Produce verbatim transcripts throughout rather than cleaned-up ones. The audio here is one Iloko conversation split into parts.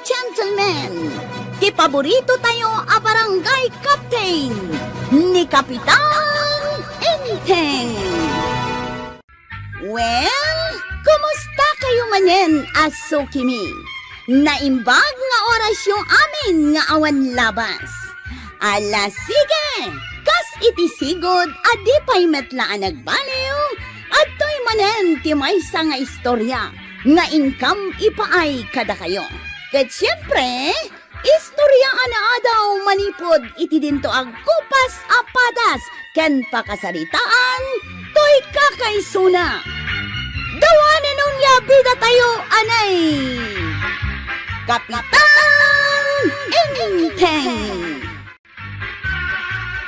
Gentlemen, ti paborito tayo a barangay captain, ni Kapitan Enteng. Well, kumusta kayo manen a sukimi? Naimbag nga orasyo amin nga awan labas. Ala sige, kas iti sigud a di pay met la a nagbaliw, adtoy manen ti maysa nga istorya nga inkam ipaay kadakayo. Ket siempre, istorya a naadaw manipud iti dinto agkupas a padas ken pakasaritaan toy kakaisuna. Dawanen onia bida tayo, anay! Kapitan Enteng!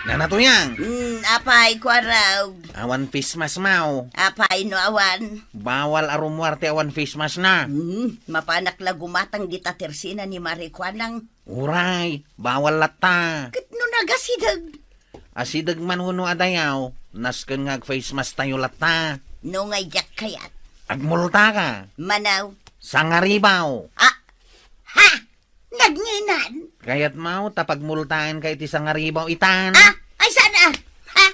Nana Tuyang! Mm, apay, Kuarog? Awan face mask maw. Apay no awan? Bawal a rumuar ti awan face mask na. Mm, mapanak la gumatang dita tersina ni Mare Kuanang. Uray, bawal latta. Ket no nagasideg? Asideg man wenno adayaw, nasken nga ag-face mask tayo latta. No nga diak kayat? Agmulta ka. Manaw? Sangaribaw. Ah, ha? Nagnginan? Kayat maw ta pagmultaen ka iti sangaribaw itan? Ah, ay sana? Ha?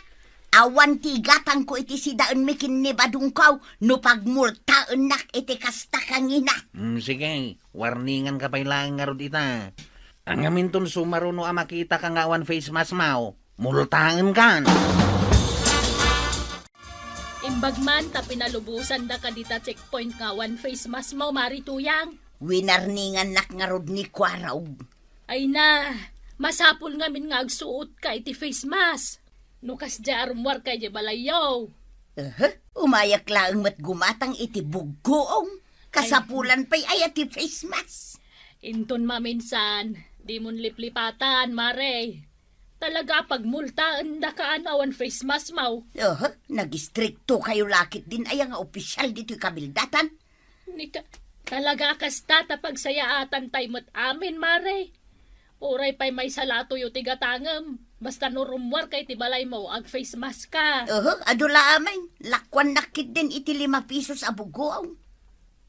Awan ti igatangko iti sidaenmi ken ni Badongko no pagmultaennak iti kasta kangina. Mm, sige, warningan ka pay laeng ngarud ita. Ngaminton sumaruno a makita ka nga awan face mask maw, multaen kan. Imbag man ta pinalubosan da ka dita checkpoint nga awan face mask maw, Mari Tuyang. Winarningannak ngarud ni Kuarog. Ay na, masapul ngamin nga agsuot ka iti face mask. No kasdiay a rumuar ka idiay balayyo. Aha, umayak laeng met gumatang iti buggoong. Ay. Kasapulan pay aya ti face mask? Inton maminsan, dimon liplipatan, Mare. Talaga a pagmultaen da ka no awan face mask maw. Aha, nagistrikto kayo lakit din aya nga opisyal ditoy kabildatan. Ni ka, talaga a kasta ta pagsayaatan tay met amin, Mare. Uray pay maysa la a tuyo ti gatangem, basta no rumuar ka iti balaymo, ag-face mask ka. Oho, adu la amin. Lakuannak ketdin iti lima pisos a buggoong.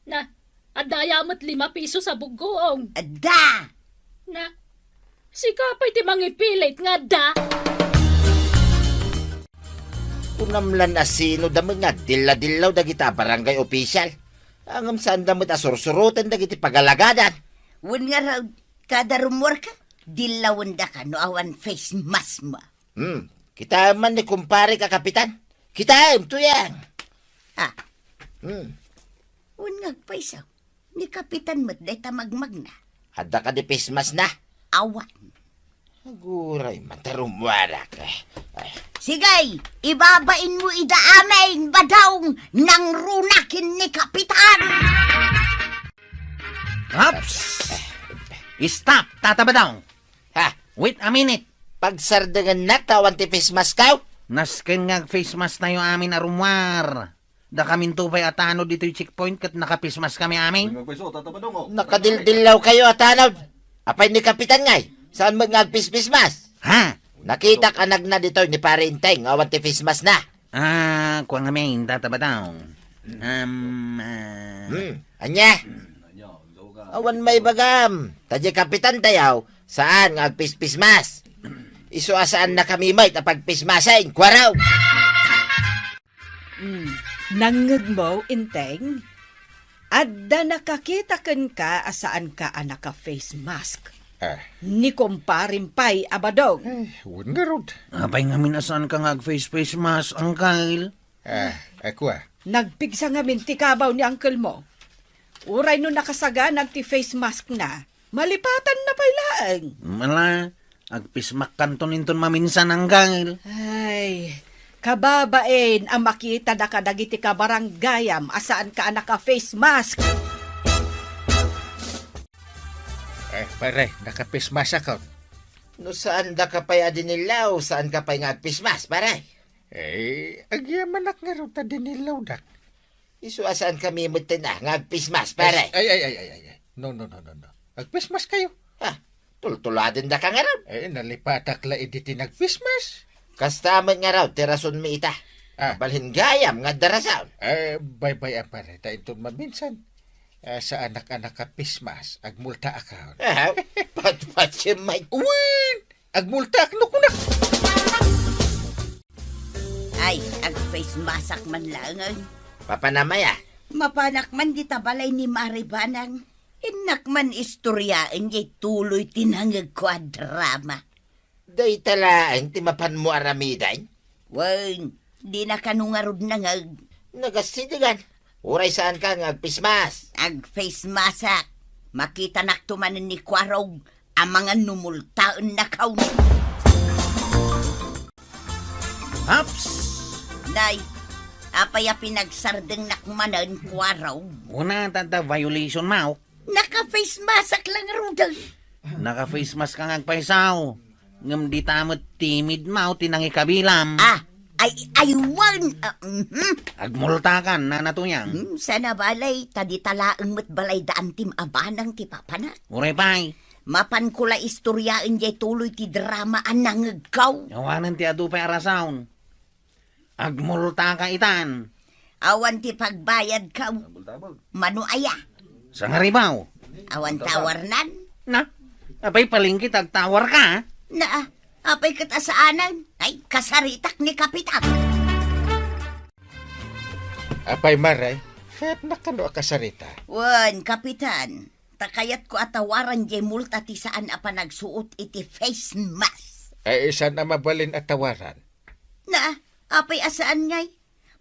Na, adda aya met lima pisos a buggoong? Adda! Na, sika pay ti mangipilit nga adda? Kunam lan a sino da met nga agdilla-dillaw dagita a barangay opisyal. Ngem saan da met a sursuroten dagiti pagalagadan. Wen ngarud, kada rumuar ka, dillawen da ka no awan face mask mo. Hmm, kitaem man ni kumparek a kapitan. Kitaem, Tuyang. Ah. Hmm. Wen nga agpayso, ni kapitan met dayta magmagna. Adda kadi face mask na? Awan. Aguray man ta rumuarak. Eh, eh. Sige, ibabain mo ida amin, Badong, nangruna ken ni kapitan. Ups! Stop, Tata Badong! Ha? Wait a minute! Pagsardengennak ta awan ti face mask kaw? Nasken nga ag-face mask tayo amin a rumuar. Dakaminto pay a tanod ditoy checkpoint ket naka-face mask kami amin. Ay, magpayso, Tata Badong, oh. Nakadildillaw kayo a tanod. Apay ni Kapitan ngay? Saan met nga ag-face mask? Ha? Nakitak a nagna ditoy ni Pare Enteng, awan ti face mask na. Ah, kua ngamin, Tata Badong. Um, ah. Hmm, anya? Awan maibagam. Ta diay kapitan tayo, saan nga ag-face mask? Isu a saan na kami met a pag-face mask, Kuarog. Mm. Nangngegmo, Enteng? Adda nakakita kenka a saanka a naka-face mask. Ah. Ni kumparem pay a Badong. Eh, wen ngarud. Apay ngamin a saanka nga ag-face, face mask, Uncle? Ah, ako ah. Nagpigsa ngamin ti kabaw ni uncle mo. Uray no nakasaganan ti face mask na, malipatan na pay laeng. Mala, agpismakkanton inton maminsan, Uncle. Ay, kababain a makita da kadagiti kabaranggayam a saanka a naka-face mask. Eh, pare, naka-face mask ako. No saan da ka pay a dinillaw, saan ka pay nga ag-face mask, pare? Eh, agyamanak ngarud ta dinillawdak. Isu a saan kami met nga ag-face mask, pare. Ay, ay, ay, ay, ay, ay. No, no, no, no, no. Ag-face mask kayo. Ha? Tultuladen da ka ngarud? Eh, nalipatak la idi ti nag-face mask. Kasta met ngarud ti rason mi ita. Ah. Balhin gayam nga adda rason. Eh, baybay-am, pare. Ta inton maminsan, Ah, saanak a naka-face mask, agmultaakon. Ah, patpatsim, Mike. Wen, agmultaak no kunak. Ay, ag-face mask man laeng. Papanam aya? Mapanak man dita balay ni Mari Banang. Innak man istoryaen jay tuloy ti nangegko a drama. Dayta laeng ti mapanmo aramiden? Wen, dina kano ngarud nangeg. Nagasidigan. Uray saanka nga ag-face mask. Ag-face mask. Makitanakto manen ni Kuarog amangan no multaennakaw. Haps! Nay, apay a pinagsardengnak manen, Kuarog? Una, tanta violation, Mao. Naka-face mask lang, Rudolph. Naka-face mask ka nga agpaysaw. Ngem dita met timid, Mao, ti nangikabilam. Ah, ay, ay, wen, ah, mhm. Agmultakan, Nana Tuyang. Hmm, sana balay, ta dita laeng met balay daan ti maabanang ti papanak. Uray pay. Mapanko la istoryaen jay tuloy ti drama a nangegko. Awanen ti adu pay a rason. Agmultaka itan. Awan ti pagbayadko. Mano aya? Sangaribu. Awan tawarnan? Na, apay palengke ta agtawarka, a? Na, apay ket a saanen? Ay, kasaritak ni Kapitan. Apay, Mari, kayatnak kano a kasarita? Wen, Kapitan. Ta kayatko a tawaran jay multa ti saan a panagsuot iti face mask. Ay, saan a mabalin a tawaran? Na, apay a saan ngay?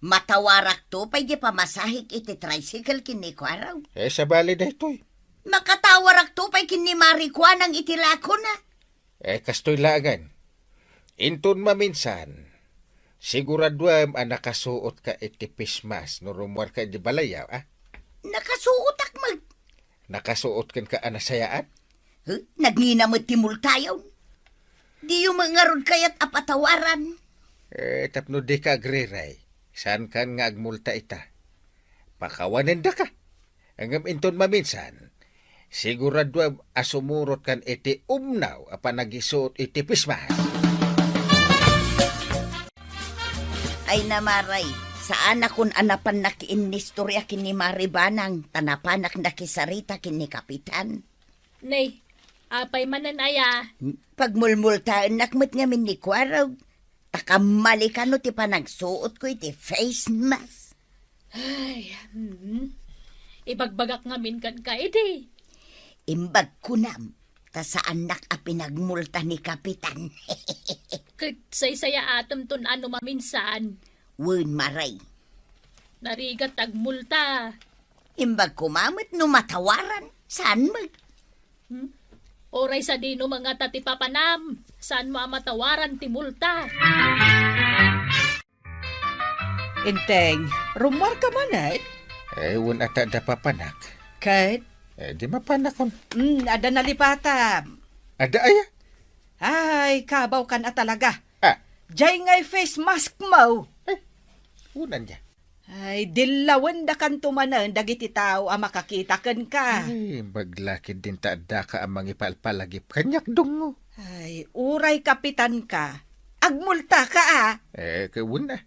Matawarakto pay di pamasahek iti tricycle ken ni Kuarog. Eh, sabali daytoy. Makatawarakto pay ken ni Mari Kuanang iti lakona. Eh, kastoy laengen. Inton maminsan, siguraduem a nakasuotka iti face mask no rummuarka iti balayaw, a? Nakasuotak met. Nakasuot kenka a nasayaat? Huh? Nagngina met ti multayon. Diyo met ngarud kayat a patawaran. Eh, tapno dika agriray, saankan nga agmulta ita. Pakawanendaka. Ngem inton maminsan, siguraduem a sumurotkan iti umnaw a panagisuot iti face mask. Ay, Mari, saanakon a napannak innistorya ken ni Mari Banang, ta napanak nakisarita ken ni Kapitan. Nay, apay manen aya? Pagmulmultaennak met ngamin ni Kuarog, ta kammali kano ti panagsuotko iti face mask. Ay, hmm. Ibagbagak ngamin kenka idi. Imbag kunam, ta saannak a pinagmulta ni Kapitan. Ket saysayaatem ton ano maminsan. Wen, Mari. Narigat agmulta. Imbag koma met no matawaran, saan met? Hmm? Uray sadino mangata ti papanam, saanmo a matawaran ti multa. Enteng, rummuarka manen? Eh, wen a ta adda papanak. Ket? Eh, di mapanakon. Hmm, adda nalipatam. Adda aya? Ay, kabawkan a talaga. Ah. Jay ngay face mask mo. Eh, unan dia. Ay, dillawendakanto manen dagiti tao a makakita kenka. Ay, imbag la ketdin ta addaka a mangipalpalagip kaniak, Dungo. Ay, uray kapitanka, agmultaka a. Eh, ket wen a.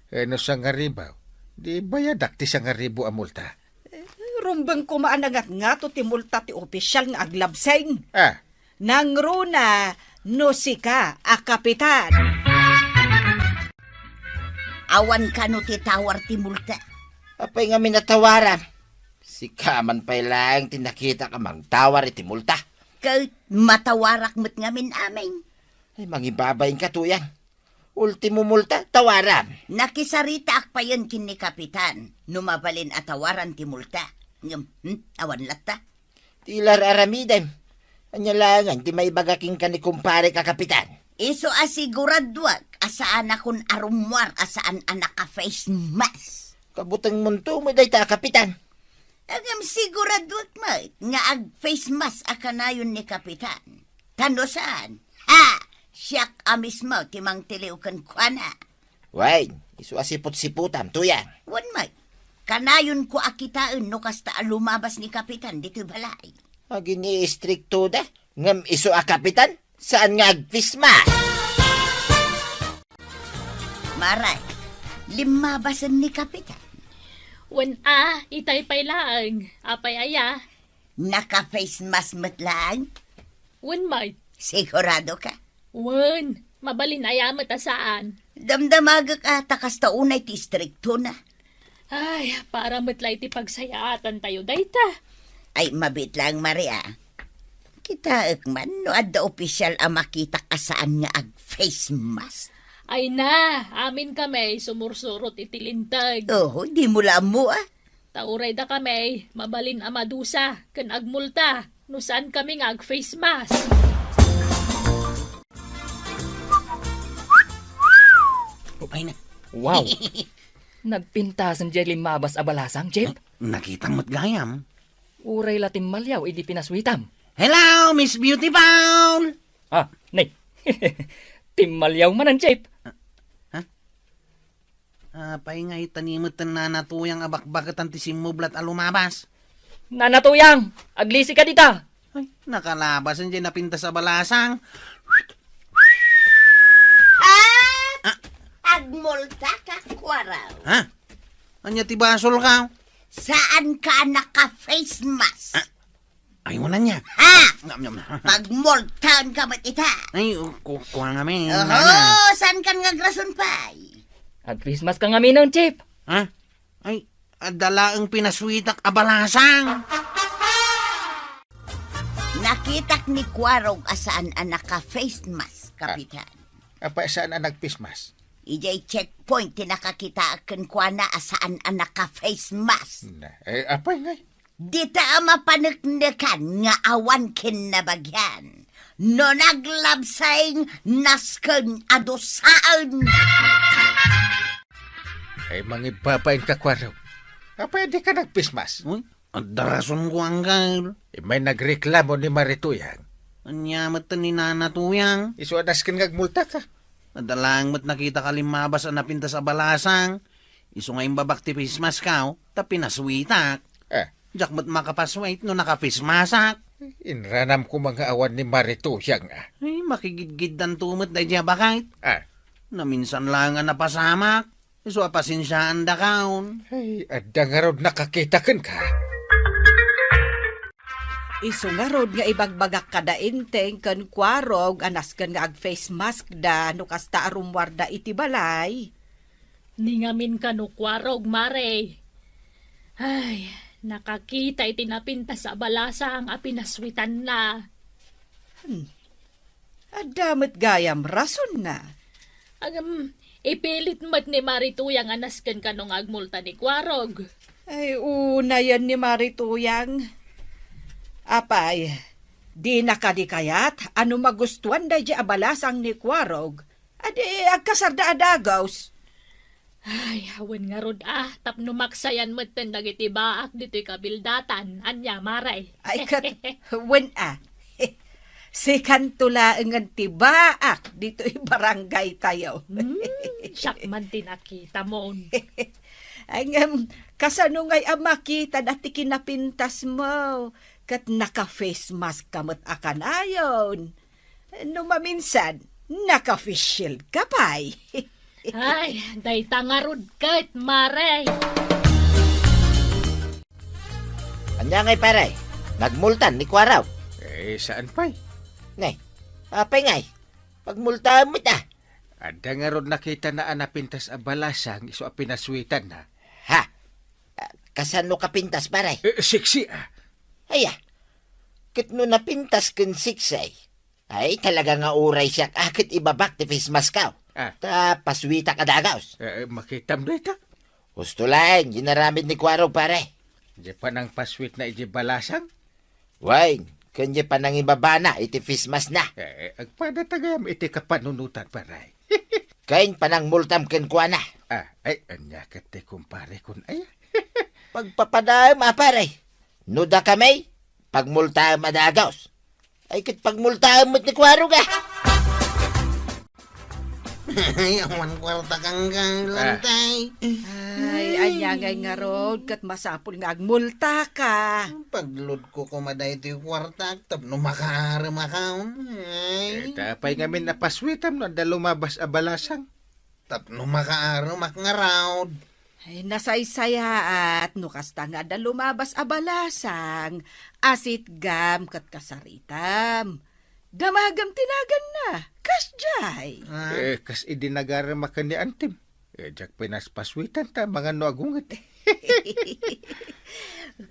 Eh, no sangaribu, di bayadak ti sangaribu a multa. Eh, rumbeng koma a nangatngato ti multa ti opisial nga aglabseng. Ah. Nangruna no sika a kapitan. Awan kano ti tawar ti multa. Apay ngamin a tawaram? Sika man pay laeng ti nakitak a mangtawar iti multa. Ket matawarak met ngamin amin. Ay, mangibabain ka, Tuyang. Ultimo multa, tawaram. Nakisaritaak payen ken ni Kapitan no mabalin a tawaran ti multa. Ngem, hmm, awan latta. Ti la ar-aramidem. Ania laengen ti maibaga kenka ni kumparek a Kapitan? Isu a siguraduak a saanakon a rummuar a saan a naka-face mask. Kabutengmonto met dayta a Kapitan. Ngem siguraduak met nga ag-face mask a kanayon ni Kapitan. Ta no saan, ha! Siak a mismo ti mangtiliw kenkuana. Wen, isu a siput-siputam, Tuyang. Wen met, kanayonko a kitaen no kasta a lumabas ni Kapitan ditoy balay. Agin-iistriktoda, ngem isu a Kapitan, saan nga ag-face mask? Mari, limmabasen ni Kapitan. Wen a, itay pay laeng. Apay aya? Naka-face mask met laeng? Wen met. Sigurado ka? Wen, mabalin aya met a saan. Damdamagek a ta kasta unay ti istriktona. Ay, para met la iti pagsayaatan tayo dayta. Ay, mabiit laeng, Maria. Kitaek man no adda opisyal a makitak a saan nga ag-face mask. Ay na, amin kami sumursurot iti linteg. Oho, di mo la ammo, ah. Ta uray dakami, mabalin a madusa ken agmulta no saan kami nga ag-face mask. Ay na. Wow! Nagpintasen diay limmabas a balasang, Jeep. Nakitam met gayam. Uray la timmaliaw idi pinaswitam. Hello, Miss Beautiful! Ah, nay. Timmaliaw manen, Jeep. Ha? Apay nga itanimet ti nanatuyang a bakbaketan ti simmublat a lumabas? Nanatuyang! Aglisi ka dita! Ay, nakalabasen diay napintas a balasang. Ah! Ah! Agmulta ka, Kuaraw. Ha? Ania ti basol ka? Saan ka naka-face mask? Ah, ay, wala niya. Ha? Ngam, ngam. Pagmultaen ka met ita. Ay, ku-, kuha nga, men. Oho, nana. Saan kan nga agrason pay? Ag-face mask ka nga, Minong Chief. Ha? Ay, adda laeng pinaswitak a balasang. Nakitak ni Kuarog a saan a naka-face mask, Kapitan. Apay saan a nag-face mask? Idiay checkpoint ti nakakitaak kenkuana a saan a naka-face mask. Na, eh, apay ngay? Dita a mapaneknekan nga awan ken nabagian. No naglabseng, nasken a dusaen. Ay, mangibbabain ka, Kuarog. Apay di ka nag-face mask? Uy, adda rason ko, Angkel. Immay nagreklamo ni Marituyang. Ania met ni Nanatuyang? Isu a nasken nga agmulta ka. Adda laeng met nakitak a limmabas a napintas a balasang. Isu nga imbabak ti face mask ko, ta pinaswitak. Eh. Diak met makapaswit no naka-face mask. Inranam koma nga awan ni Marituyang, ah. Ay, makigidgiddanto met daydiay a bakit. Ah. Naminsan laeng a napasamak. Isu a pasensiaandakon. Ay, adda ngarud nakakita kenka. Isu ngarud nga ibagbagak kada Enteng ken Kuarog a nasken nga ag-face maskda no kasta a rummuarda iti balay. Ni ngamin kano Kuarog, Mare. Ay, nakakita iti napintas a balasang a pinaswitanna. Hmm. Adda met gayam rasonna. Ngem, ipilit met ni Marituyang a nasken kano nga agmulta ni Kuarog. Ay, unayen ni Marituyang. Apay, dina kadi kayat a no magustuan daydiay a balasang ni Kuarog, a di agkasarda a dagus. Ay, wen ngarud a, tapno maksayan metten dagiti baak ditoy kabildatan. Ania, Mare? Ay, ket, wen a. Sikanto laengen ti baak ditoy barangay tayo. Hmm, siak man ti nakitamon. Ngem, kasano ngay a makita dati kinapintasmo? Ket naka-face mask ka met a kanayon. No maminsan, naka-face shield ka pay. Ay, dayta ngarud ket, Mare. Ania ngay, pare? Nagmultan ni Kuarog? Eh, saan pay? Ne, apay ngay? Pagmultaem met a. Adda ngarud nakitana a napintas a balasang isu a pinaswitanna. Ha? Ah, kasano kapintas, pare? Eh, siksi, ah. Aya, ket no napintas ken siksi, ay, talaga nga uray siak a ket ibabak ti face mask ko. Ah. Ta paswitak a dagus. Eh, makitam dayta. Husto laeng, inaramid ni Kuarog, pare. Di panangpaswitna iti balasang? Wen, ken di panangibabana iti face maskna. Eh, agpada ta gayam iti kapanunotan, pare. Ken panangmultam kenkuana. Ah, ay, ania ket ti kumpare kun aya? Pagpapadaem a, pare. No dakami, pagmultaem a dagus. Ay, ket pagmultaem met ni Kuarog a. Ay, awan kuarta kangga, Ah. Lantay. Ay, ania ngay ngarud, ket masapul nga agmulta ka. Pagludko koma daytoy kuartak tapno makaarem akon. Ay. Eh, ta apay ngamin a paswitam no adda lumabas a balasang? Tapno makaaremak ngarud. Ay, nasaysayaat no kasta nga adda lumabas a balasang a sitgam ket kasaritam. Damagem ti naganna, kasdiay. Ah. Eh, kas idi nagaram a ken ni Antim. Eh, diak pinaspaswitan ta mangan no agunget.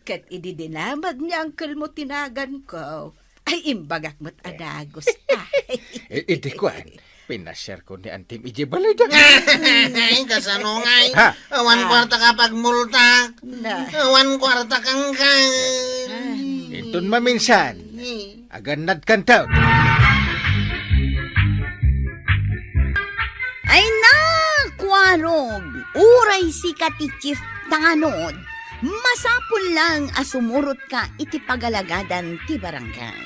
Ket idi dinamag ni Uncle mo ti naganko, ay imbagak met a dagus. Ay. Eh, idi kuan, pinasiarko ni Antim idiay balayda. Ay, kasano ngay? Ha? Awan Ah. kwarta ka pagmultak. Na. Awan kwarta kang kay. Ah. Inton maminsan, agannad kanto. Ay na, Kuarog, uray sika ti chief tanod, masapul lang a sumurotka iti pagalagadan ti barangay.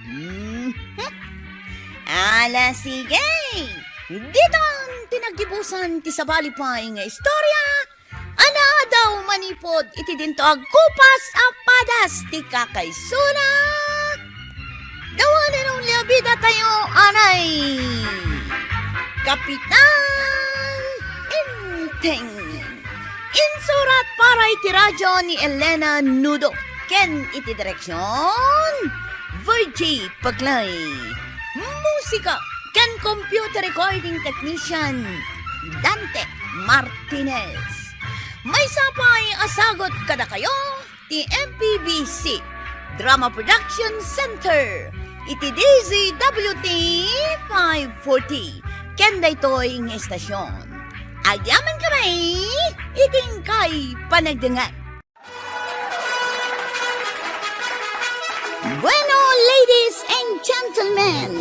Mhm. Ala, sige! Ditan ti naggibusan ti sabali pay nga istorya, a naadaw manipud iti dinto agkupas a padas ti kakaisuna. The one and only a bida tayo, anay Kapitan Enteng. Insurat para iti radyo ni Elena Nudo ken iti direksyon, Virgie Paglay. Musika ken computer recording technician, Dante Martinez. Maysa pay a sagut kadakayo ti M P B C Drama Production Center iti D Z W T five forty ken daytoy nga estasyon. Agyaman kami iti inkay panagdengngeg. Bueno, ladies and gentlemen,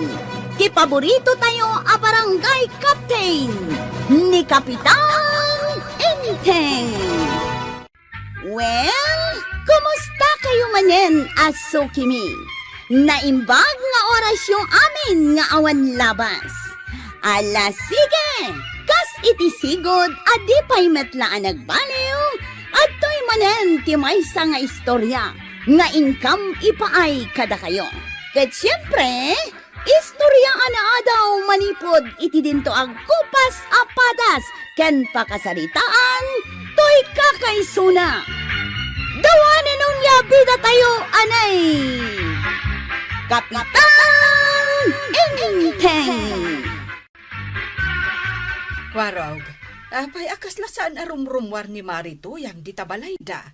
ti paborito tayo a barangay captain, ni Kapitan Enteng. Well, kumusta kayo manen a sukimi? Naimbag nga orasyo amin nga awan labas. Ala, sige! Kas iti sigud a di pay met la a nagbaliw, adtoy manen ti maysa nga istorya nga inkam ipaay kadakayo. Ket siempre, istorya a naadaw manipud iti dinto agkupas a padas ken pakasaritaan toy kakaisuna. The one and only a bida tayo, anay Kapitan Enteng. Kuarog, apay a kasla saan a rumrumuar ni Mari Tuyang dita balayda?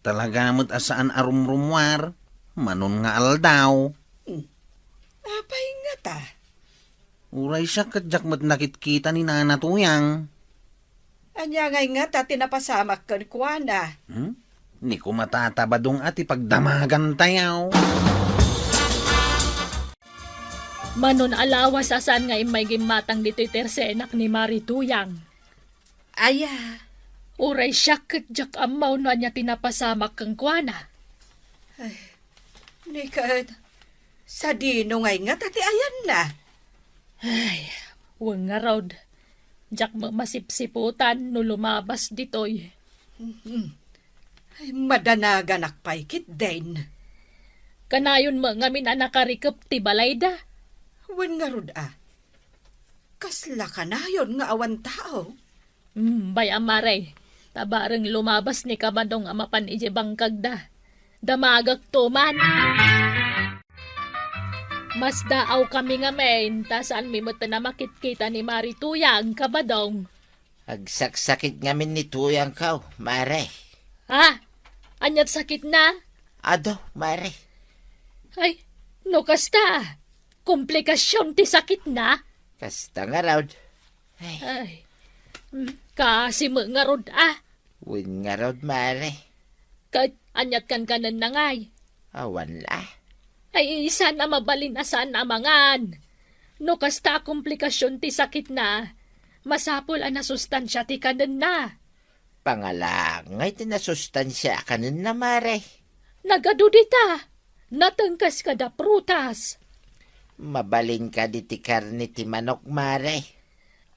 Talaga met a saan a rumrumuar, manon nga aldaw. Hmm. Apay ngata? Uray siak ket diak met nakitkita ni Nana Tuyang. Ania ngay ngata ti napasamak kenkuana? Hmm? Ni kumatata badong a ti pagdamagantayo. Manon a lawas a saan nga immay gimmatang ditoy tersenak ni Mari Tuyang. Aya. Uray siak ket diak ammo no ania ti napasamak kenkuana. Ay, ni ket, sadino ngay ngata ti ayanna? Ay, wen ngarud, diak met masipsiputan no lumabas ditoy. Mhm. Ay, madanaganak pay ketdin. Kanayon met ngamin a nakarikep ti balayda. Wen ngarud a, kasla kanayon nga awan tao? Umbay a, Mare, ta bareng lumabas ni Kabadong a mapan idiay bangkagda. Damagakto man. Masdaawkami ngamin, ta saanmi met a makitkita ni Mari Tuyang, Kabadong. Agsaksakit ngamin ni Tuyangko, Mare. Ha? Aniat sakitna? Adu, Mare. Ay, no kasta, komplikasion ti sakitna? Kasta ngarud. Ay. Ay. Mm, kaasi met ngarud a. Wen ngarud, Mare. Ket aniat kankanenna ngay? Awan la. Ay, saan a mabalin a saan a mangan. No kasta a komplikasion ti sakitna, masapul a nasustansia ti kanenna. Pangalaak ngay ti nasustansia a kanenna, Mare? Nagadu dita. Natengkes kada prutas. Mabalin kadi ti karne ti manok, Mare?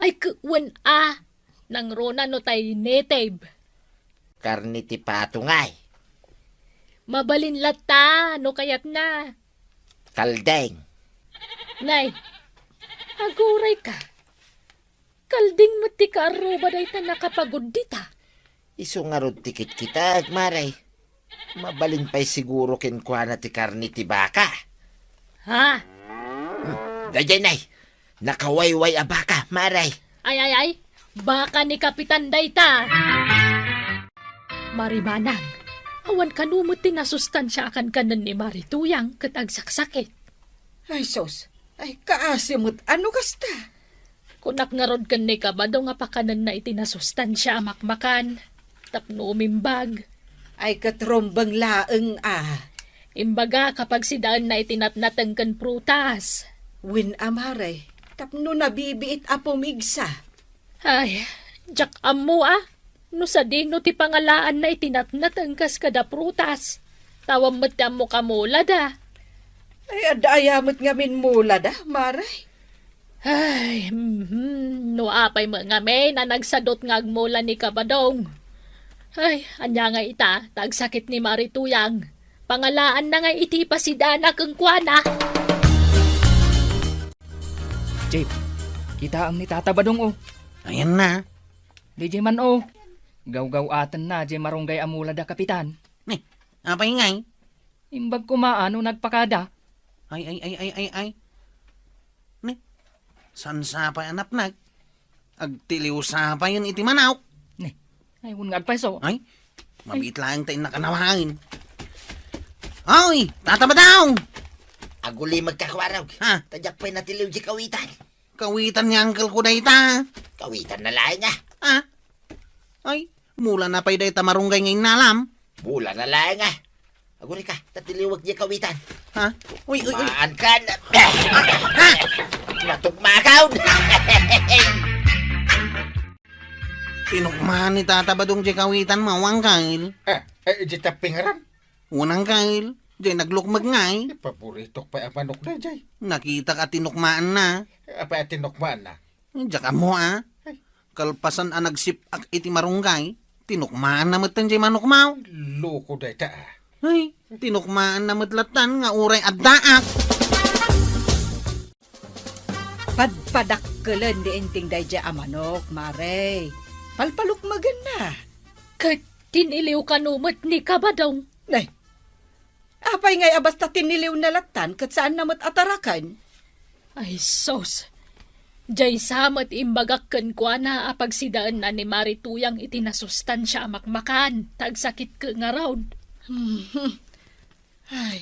Ay, ket wen a. Nangruna no tay native. Karne ti pato ngay? Mabalin latta no kayatna. Kalding. Nay, aguray ka. Kalding met ti kaarruba dayta nakapagud dita. Isu ngarud ti kitkitaek, Mare. Mabalin pay siguro kenkuana ti karne ti baka. Ha? Hmm, daydiay, Nay. Nakawayway a baka, Mare. Ay, ay, ay. Baka ni Kapitan dayta. Mari Manang, awan kano met ti nasustansia a kankanen ni Mari Tuyang ket agsaksakit. Ay, sus. Ay, kaasi met a no kasta. Kunak ngarud ken ni Kabadong a pakanenna iti nasustansia a makmakan tapno umimbag. Ay, ket rumbeng laeng a. Imbagak a pagsidaenna iti natnateng ken prutas. Wen a, Mare, tapno nabibiit a pumigsa. Ay, diak ammo a. No sadino ti pangalaanna iti natnateng kas kada prutas. Awan met ti ammok a mulada. Ay, adda aya met ngamin mulada, Mare? Ay, mhm, no apay met ngamin a nagsadut nga agmula ni Kabadong. Ay, ania nga ita, ta agsakit ni Mari Tuyang. Pangalaanna nga iti pasidana kenkuana. Jeep, kitaem ni Tata Badong, oh. Ayanna. Daydiay man, oh. Gawgaw-atenna diay marunggay a mulada, Kapitan. Ni, apay ngay? Imbag koma a no nagpakada. Ay, ay, ay, ay, ay, ay. Ni, saan sa pay a napnag? Agtiliw sa payen iti manok. Ni, ay, wen nga agpayso. Ay, mabiit laeng ta innak a nawaen. Ay, Tata Badong! Agulimegka, Kuarog. Ha? Ta diak pay natiliw diay kawitan. Kawitan ni uncle ko dayta. Kawitanna laeng a. Ha? Ay, mulana pay dayta marunggay nga innalam. Mulana laeng a. Agurayka, ta tiliwek diay kawitan. Ha? Uy, uy, uy. Maan kan. Natugmakaw. Tinukmaan ni Tata Badong diay kawitan mo, uncle. Ah, eh, diay tappingaran? Wen, uncle, diay naglukmeg ngay. Eh, paboritok pay a manok daydiay. Nakitak a tinukmaanna. Apay a tinukmaanna? Diak ammo a. Ay. Kalpasan a nagsip-ak iti marunggay, tinukmaanna metten diay manokmo. Loko dayta a. Ay, tinukmaanna met lattan nga uray addaak. Padpadakkelen ni Inting daydiay a manok, Mare. Palpalukmegenna. Ket tiniliw kano met ni Kabadong. Nay, apay ngay a basta tiniliwna lattan ket saanna met a taraken? Ay, sus! Diay sa met imbagak kenkuana a pagsidaenna ni Mari Tuyang iti nasustansia a makmakan, ta agsakitko ngarud. Mhm. Ay,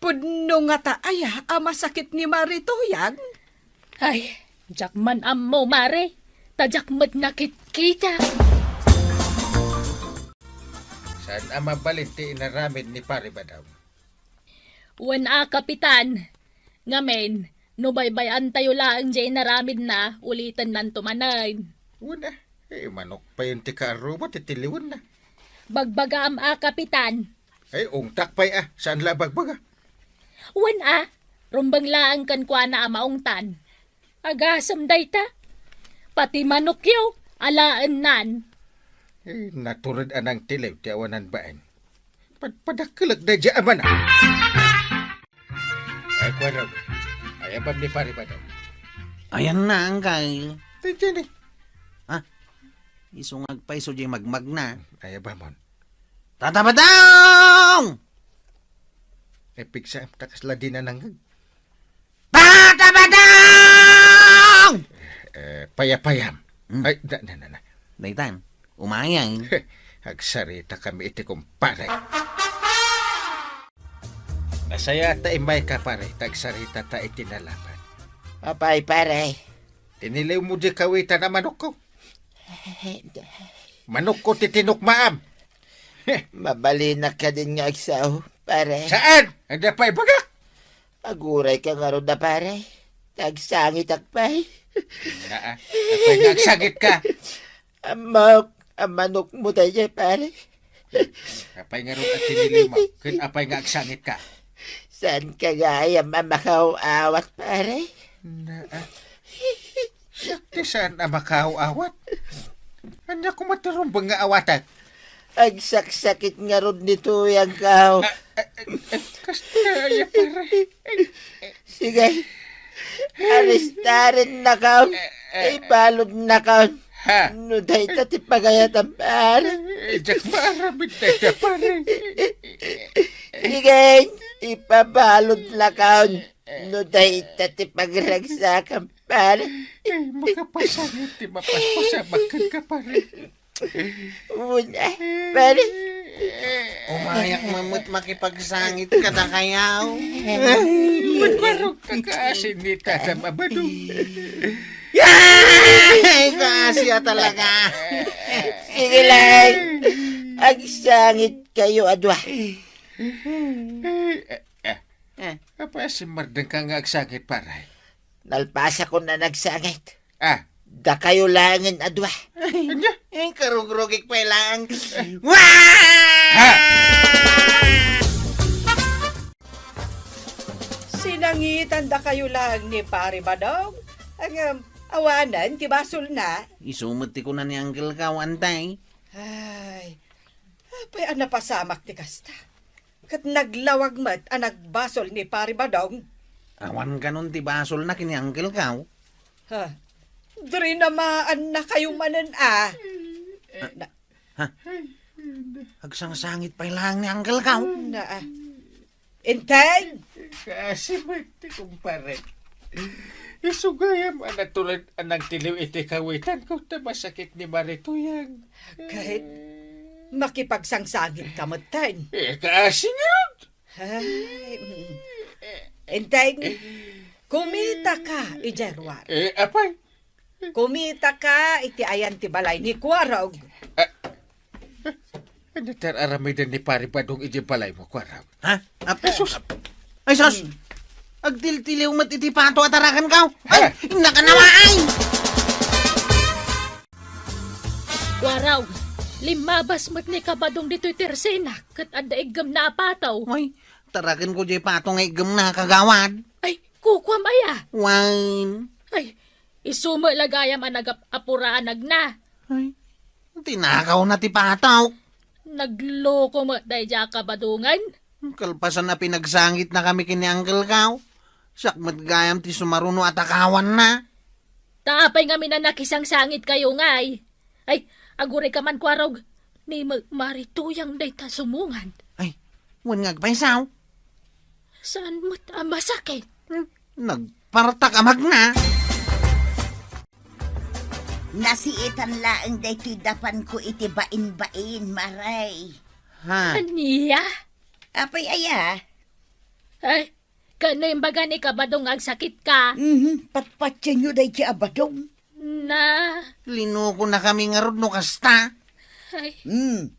pudno ngata aya a masakit ni Mari Tuyang? Ay, diak man ammo, Mare. Ta diak met nakitkita. Saan a mabalin ti inaramid ni Pari Badong? Wen a, Kapitan. Ngamin, no baybay-antayo laeng diay inaramidna, ulitennanto manen. Wen a, eh, manok payen ti kaarruba ti tiliwenna. Bagbagaam a, Kapitan. Ay, ungtak pay a, saan la bagbaga? Wen a, rumbeng laeng kenkuana a maungtan. Agasem dayta. Pati manokyo, alaennan. Eh, natured a nangtiliw ti awanan bain. Padpadakkelek daydiay a manok. Ay, kuarog. Ay, abam ni Pari Badong. Ayanna, uncle. Daydiay ni. Ha? Isu nga agpayso diay magmagna. Ay, abamon. Tata Badong! Ay, pigsa, ta kasla di nanangag. Tata Badong! Eh, payapayam. Hmm. Ay, na, na, na, na. Daytan, umayang. Agsarita kami iti kumpare. Nasaya ta immay ka, pare, ta agsarita ta iti nalaban. Apay, pare? Tiniliw mo di kawitan a manokko. Manokko ti tinukmaam. Mabalinak kadin nga agsao, pare. Saan? Adda pay bagak? Aguray ka ngarud a, pare. Agsangitak pay. Naa, apay nga agsangit ka? Ammok, a manok mo tayo, pare. Apay ngarud a tiniliw mo? Ken apay nga agsangit ka? Saan ka gayam a makaw-awat, pare? Naa. Siak ti saan a makaw-awat. Ania koma ti rumbeng nga awatek? Agsaksakit ngarud ni Tuyang kao. Ah, ah, ah, ah, kasta aya, pare. Sige. Arestaren na kao. Ibalod na kao. Ha? No dayta ti pagayatan, pare. Eh, diak maaramid dayta, pare. Sige, ipabaludlakon. No dayta ti pagragsakam, pare. Eh, makapasangit ti mapaspasamak kenka, pare. Una, pare. Umayak man met makipagsangit kadakayo. Magkurog ka, kaasi ni Tata Mabado. Ay, kaasi a talaga. Sige lang. Agsangit kayo a dua. Eh, eh, eh. Eh. Apay a simmardengka nga agsangit, pare? Nalpasakon a nagsangit. Ah. Dakayo laengen a dua. Ania? Eh, karugrugik pay laeng. Wah! Ha? Sinangitan dakayo laeng ni Pare Badong? Ngem, awanen ti basolna. Isu met ti kuna ni Uncle Kao, Antay. Ay, apay a napasamak ti kasta? Ket naglawag met a nagbasol ni Pare Badong. Awan kanon ti basolna ken ni Uncle Kao? Ha? Diri namaannakayo manen a. Ah, na- ha? Agsangsangit pay laeng ni Uncle Kao. Na, ah. Integ! Kaasi met ti kumpare. Isu gayam a natulad a nagtiliw iti kawitanko ta masakit ni Marituyang. Ket makipagsangsangitka metten. Eh, kaasi ngarud. Ay, mm. Integ, kumitaka idiay ruar. Eh, apay? Kumitaka iti ayan ti balay ni Kuarog. Ah, ah, ania ti ar-aramiden ni Pare Badong idiay balaymo, Kuarog? Ha? Ap-, Jesus! Ay, sus! Hmm. Agtiltiliw met iti pato a tarakenko. Ay, ha? Nakanawa, ay! Kuarog, limmabas met ni Kabadong ditoy tersenak ket adda iggemna a pato. Ay, tarakenko diay pato nga iggemna, kagawad. Ay, kukuam aya? Wen. Ay, isu met la gayam a nagap-apuraanagna. Ay, tinakawna ti pato. Nagloko met daydiay a Kabadongen. Kalpasan a pinagsangitnakami ken ni Uncle Kao, siak met gayam ti sumaruno a takawanna. Ta apay ngamin a nakisangsangitkayo ngay? Ay, agurayka man, Kuarog. Ni Ma-, Marituyang dayta sumungad. Ay, wen nga agpayso. Saan met a masakit? Hmm, nagpartak a magna. Nasiitan laeng daytoy dapanko iti bainbain, Maray. Ha? Ania? Apay aya? Ay, Ken no imbaga ni Kabadong nga agsakitka? Mhm, patpatienyo daydiay a Badong. Na. Linukonakami ngarud no kasta. Ay. Hmm.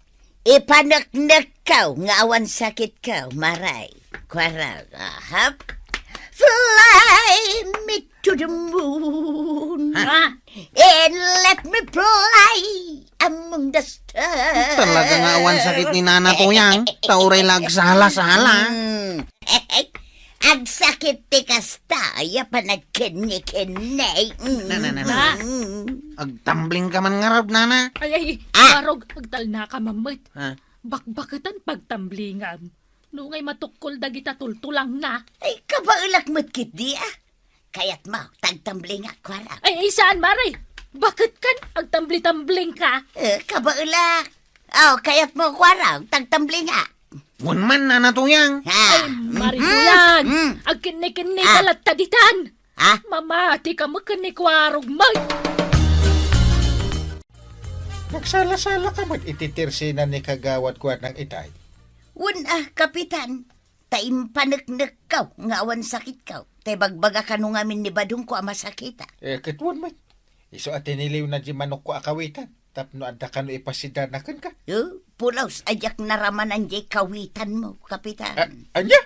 Ipaneknekkaw nga awan sakitkaw, Maray. Kuarog, ahap. Fly me to the moon. Ha? And let me fly among the stars. Talaga nga awan sakit ni Nana Tuyang. Ta uray la agsala-sala. Hmm. Agsakit ti kasta, ya panagkenni-kenni. Na, na, na, na. Mm. Agtambling ka man ngarud, Nana. Ay, ay, ah! Kuarog, agtalnaka man met. Ha? Bakbaketan pagtamblingam. No ngay matukkol dagita tultulangna. Ay, kabaelak met ketdi, ah. Kayatmo, tagtamblingak, Kuarog? Ay, ay, saan, Maray? Bakit kan agtambli-tambling ka? Eh, kabaelak. Oh, kayatmo, Kuarog, tagtamblingak? Wen man, Nana Tuyang. Ha? Ay, Mari Tuyang. Mm. Agkinni-kinni ka latta ditan. Ha? Mamati ka met ken ni Kuarog met. Nagsala-sala ka met iti tersena ni Kagawad Kuarnang itay? Wen a, Kapitan. Ta impaneknekkaw nga awan sakitkaw. Ta ibagbaga kano ngamin ni Badongko a masakita. Eh, ket wen met. Isu a tiniliwna diay manokko a kawitan tapno adda kano ipasidana kenka. Eh, pulos a diak naramanan diay kawitanmo, Kapitan. A-, ania?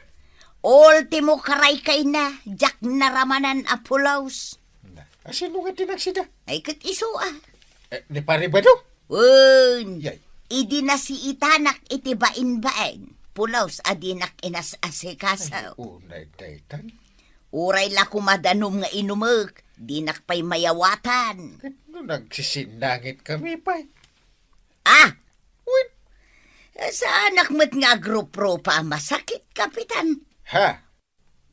Ultimo karaykayna, diak naramanan a pulos. Na, a, sino nga ti nagsida? Ay, ket isu a. Eh, ni Pare Bado? Wen, yay. Idi nasiitanak iti bainbain, pulos a dinak inas-asikaso. Ay, unay daytan. Uray la koma danum nga inumek, dinak pay mayawatan. Ket no nagsisinnangit kami pay? Ah! Wen. Saanak met nga agruprupa a masakit, Kapitan. Ha?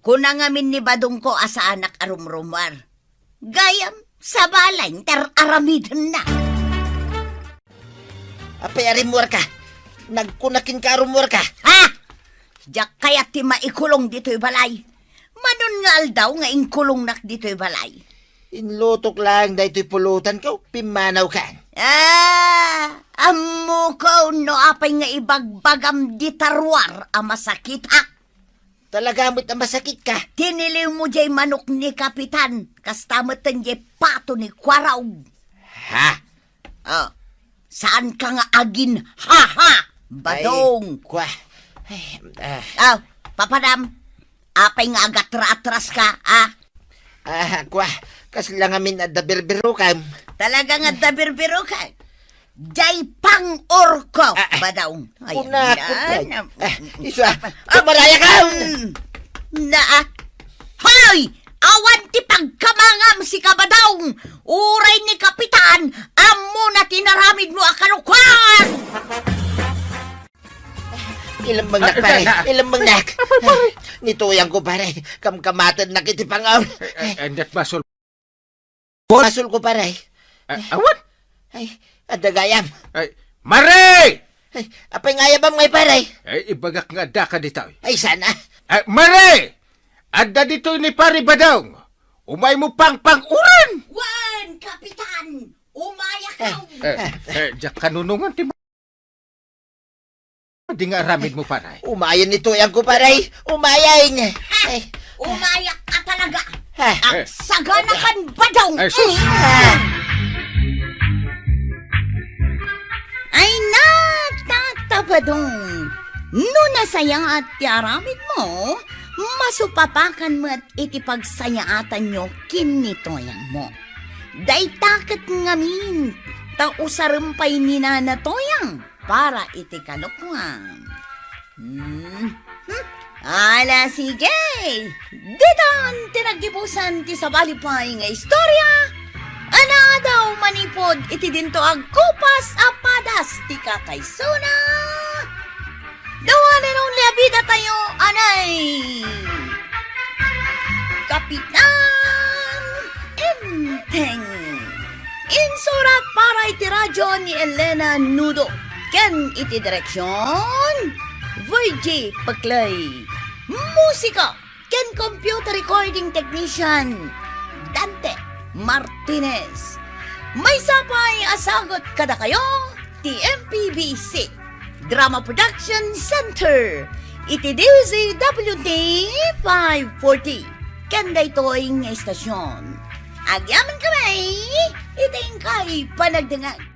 Kuna ngamin ni Badongko a saanak a rumrumuar. Gayam, Sabali, inter aramidenna. Apay a rimmuarka? Nagkunak kenka a rummuarka. Ha? Diak kayat ti maikulong ditoy balay. Manon nga aldaw nga inkulongnak ditoy balay. Inlutok laeng daytoy pulutanko, pimmanawkan. Ah, ammoko no apay nga ibagbagam dita ruar a masakitak. Talaga met a masakitka? Tiniliwmo diay manok ni Kapitan, kasta metten diay pato ni Kuarog. Ha? Oh, saanka nga agin-ha-ha, Badong? Ay, kua. Ay, ah. Oh, papadam, apay nga agatra-atraska, ah? Ah, kua, kasla ngamin adda birbirokam. Talaga nga adda birbirokam? Diay pang-orko, ah, ah, Badong. Ay, kunakot na, kay. Na, ah, isu, ah, ah, tumarayakam! Mm, na, ah. Hoy! Awan ti pagkamangam, sika, Badong! Uray ni Kapitan, ammona ti naramidmo a kalokoan! Ilemmengnak, ah, pare. Ah, ilemmengnak. Apay, pare? Nituyangko, pare. Kamkamatennak iti pangaw. Eh, eh, eh, net basol. Basolko, pare. Ah, awan. Ay, adda gayam. Ay, Mare! Ay, apay nga ayabam ngay, pare? Ay, ibagak nga addaka ditoy. Ay, sana. Ay, Mare! Adda ditoy ni Pare Badong. Umaymo pangpang-uran! Wen, Kapitan! Umayakaw! Eh, eh, eh, diak kanunongan ti Di nga aramidmo, pare. Umayen ni tuyangko, pare. Umayen. Ay. Umayak ka talaga. Ah. Agsaganakan, Badong. Ay, sus. Ah. Ay, na, Tata Badong. No nasayaat ti aramidmo, masupapakan met iti pagsayaatanyo ken ni tuyangmo. Dayta ket ngamin, ta usarem pay ni Nana Toyang para iti kalokoan. Hmm. Hmm. Ala, sige! Ditan ti naggibusan ti sabali pay nga istorya. Anaadaw manipud iti dinto agkupas a padas ti kakaisuna. The one and only a bidatayo, anay Kapitan Enteng. Insurat para iti radyo ni Elena Nudo. Ken iti direksyon, Virgie Paclay. Musika ken computer recording technician, Dante Martinez. Maysa pay a sagut kadakayo ti M P B C Drama Production Center iti D Z W T five forty. Ken daytoy nga istasyon, agyamankami iti inkay panagdengngeg.